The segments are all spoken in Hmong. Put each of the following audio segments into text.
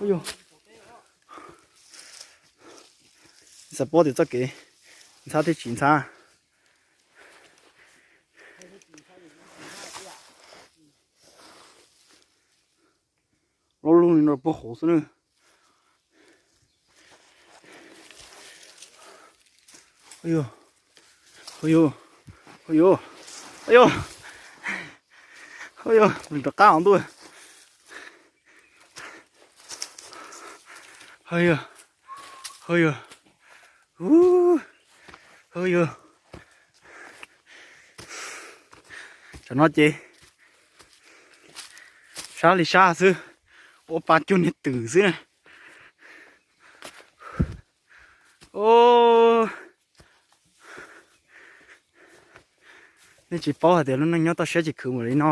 Ub yuj, xav paub tias txoj kev ntxhab thiab tsis ntxhab. Loj loj li no puag hauv xwb na. Ub yuj, ub yuj, ub yuj, ub yuj, ub yuj, rov qab os ntuj. Ub yuj, ub yuj, ub yuj, ub yuj. Tam no ces sab li sab xwb, ua pa cuag niag twm xwb na. Nej tsis paub hais tias lub neej nyob toj siab tsis khwv npaum li no.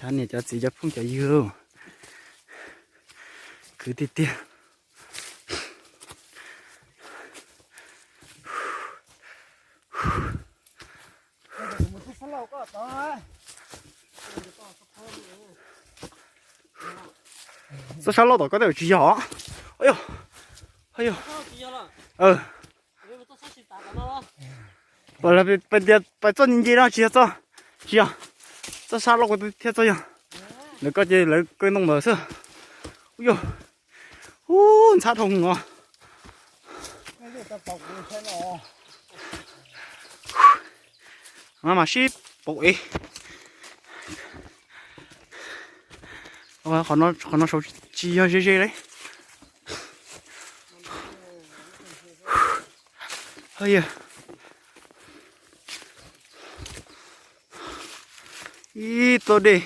Cov niam cov txiv cov phooj cov ywg, khwv tiag tiag. Txoj sab loj tom koj tej zaum tsis yog. Ub yuj, ub yuj. Pais tias pais txoj nce nce no tsis yog txoj, tsis yog txoj sab loj thiab txoj yog. Lawv koj ces lawv kaw ntoo ntawd xwb. Ub yuj, ub ntxhab dhau os. No mas sib paum ev. Qhov no saud tsis yog ze ze li. Ib tog dej.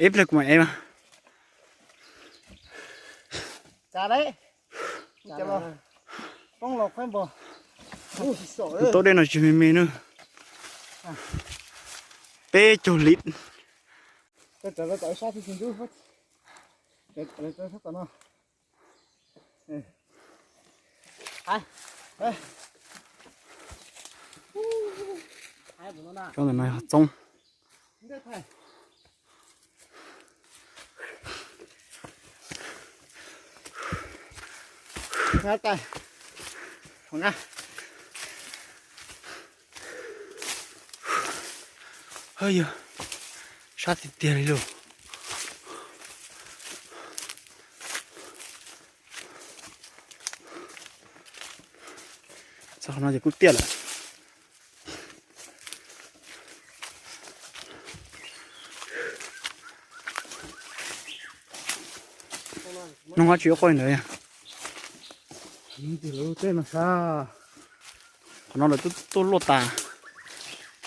Ib pliag kuv mam ev mas. Tus tau dej no tsis me me na. Peb caug lis. Cov ntawm no yog txoob. Hawb yog sab tiag tiag li lauj. Txog qhov no ces kuj tiaj lawm. Noog dab tsi ua qoj li ntawd? Qhov no lawv tuaj luaj tas.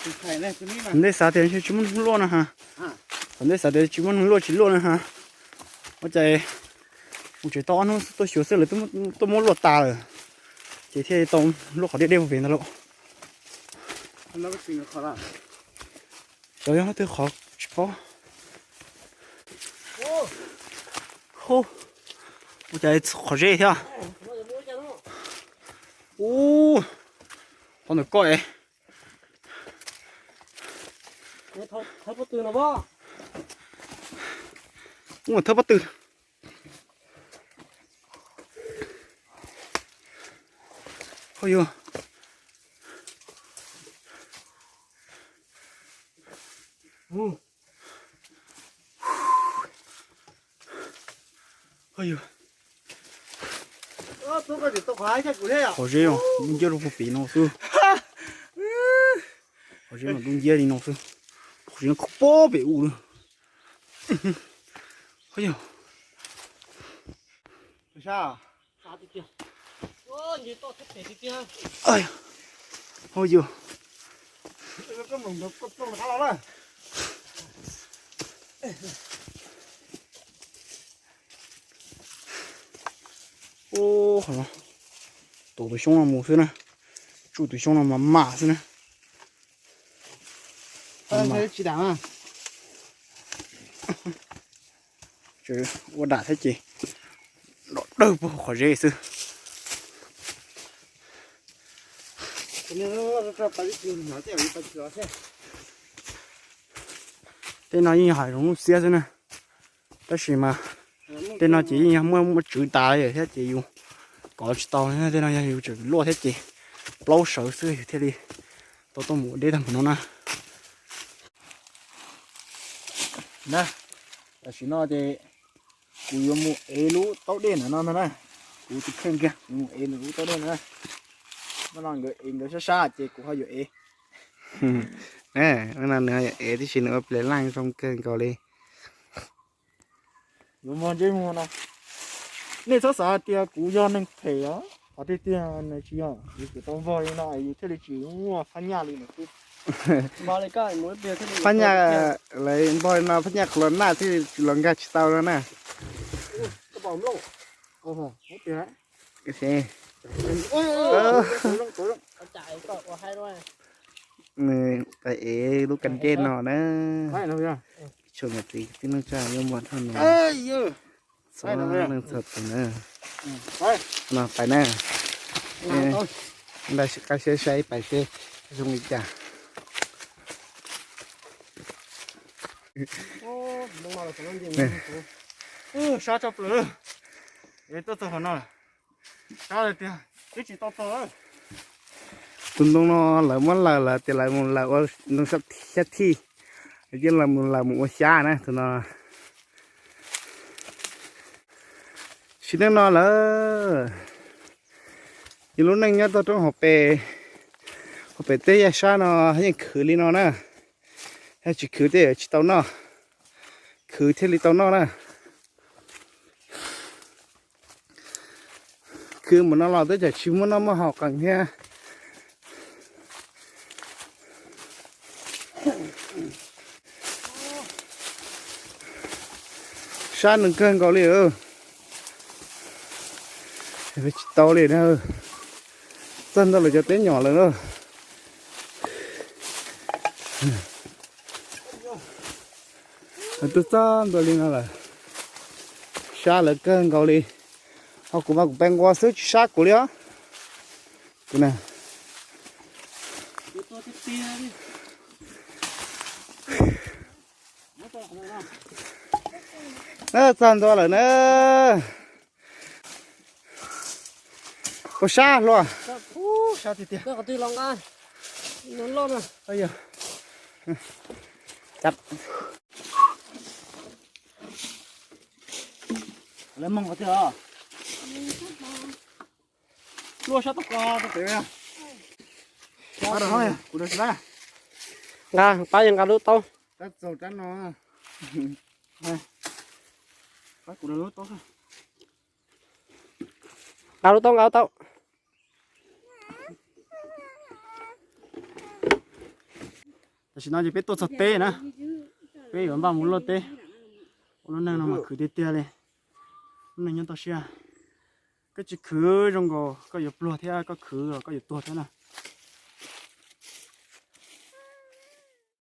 Thaum ntej xav tias tsis muaj neeg luaj no ha. Thaum ntej xav tias tsis muaj neeg luaj tsis luaj no ha. Ua cas mus tsev tau ob hnub tuaj xyuas xwb lawv tuaj muab luaj tas lawm. Ces thiaj tau luaj qhov deb deb pem ntawd lauj. Xyov yog leej twg qhov tsis paub. Hu, ua cas qhov zeb thiab. Ub, qhov ntawm koj es. Ub, thawb pob tw. Hu yog. Qhov zeb no dub nciab rau puag pem no xwb. Qhov zeb no dub nciab li no xwb. Qhov zeb no kho pob pem u lawm. Hu yog. Hu yog. Ub, qhov no tuav tus xyoob no mus xwb na. Tsuj tus xyoob no mas mam xwb na. Tsis dam. Tseem ua dam thiab ces dom dawg puag qhov zeb xwb. Tej no yeej yog hav zoov lub xiab xwb na, tab sis mas tej no ces yeej yog muaj muaj tswv tas li thiab ces yus kov tsis tau li. Tej no yog yus tseem luaj thiab ces plaub sawv xwb yus thiaj li tau tuaj mus ua deb tag npaum no na. Na, tam sim no ces kuv yuav mus ev lub taub dej ntawm no ntag na. Kuv tus kheej kiag yuav mus ev lub taub dej no na. Hnub no nkawd ev nkawd sab sab ces kuv ho yuav ev. Hnub no nws ho yuav ev tib si, nws ua pliag laj zoo kawg nkaus li. Yuav muag ntsej muag no, nej txhob xav hais tias kuv yog neeg phem os, qhov tiag tiag nws tsis yog yus tsis tau npog li no yus thiaj li tsis muaj phab nyaj li no xwb. Phab nyaj, lawv npog li no phab nyaj qhov los naj thiaj li los nkag tsis tau no na. Nws pais ev lub kas dej no na. Tsoom niam txiv tij neej tsa yuav muaj dhau no. Txhua leej txhua tus na. No pais na. Npaj qab siab saib pais seb zoo li cas. Sab tshaj plaws, tuaj txog qhov no, sab tiag, twb tsis tau txog. Tus ntoo no lawv muab lawm, lawv tias lawv mus lawm ua ntoo xyab thij, lawv cia li mus lawm mus ua xyab na tus no. Sim neej no lawm, yus lub neej nyob toj roob hauv pes, hauv pes tej yaj sab no yeej khwv li no na. Yog tsis khwv tej tsis tau noj, khwv thiaj li tau noj na. Khwv mus no los twb tsis muaj noj muaj haus qees thiab. Sab nws kawg nkaus li. Tsis tau li na, txog ntua lawv cov teb nyom lawm na. Twb txog ntua li no lawm, sab lawv kawg nkaus li. Ho kuv mas kuv pes nquas xwb tsis sab kuv li os. Kuv na, txog ntua lawm na. Puas sab hluas? Lawv moog qhov twg os? Luaj sab toj ko tau pem. Kuv rau tsis laib. Nqa pab nqa lub taub. Rab txaus rab no. Kuv rau lub taub. Nqa lub taub, nqa lub taub. Tam sim no ces peb tuaj txog teb na, peb yuav npaj mus luaj teb. Ua lub neej no mas khwv tiag tiag li. Lub neej nyob toj siab, koj tsis khwv zoo nkaus koj yuav pluag thiab, koj khwv los koj yuav tuag thiab na.